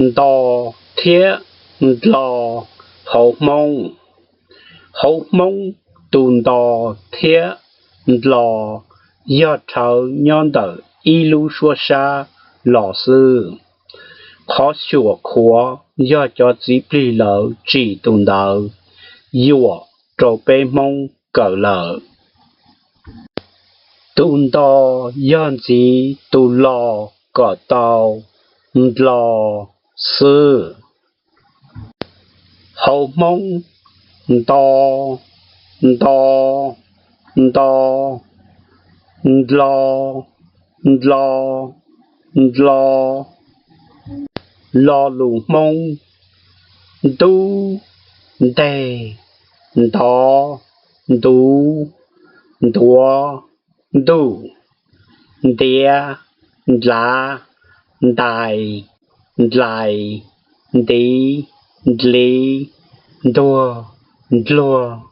Nto thiab ndlo hauv Hmoob. Hauv Hmoob tus nto thiab ndlo yog rhawv nyob ntawm ib lub suab sab los xwb. Qhov xyuam qhuav yog cov txiv plig lawv tsim tus ntawd yuam rau peb Hmoob kawm lawm. Tus nto yog ntxiv tus lo kom tau ndlo xwb. Hauv Hmoob, nto, nto, nto, ndlo, ndlo, ndlo. Lo lus Hmoob: ntub, nteg, ntov, ntuv, ntuav, ntuj, ntiav, ndlav, ntais, ndlais, ntiv, ndliv, ntuag, ndluag.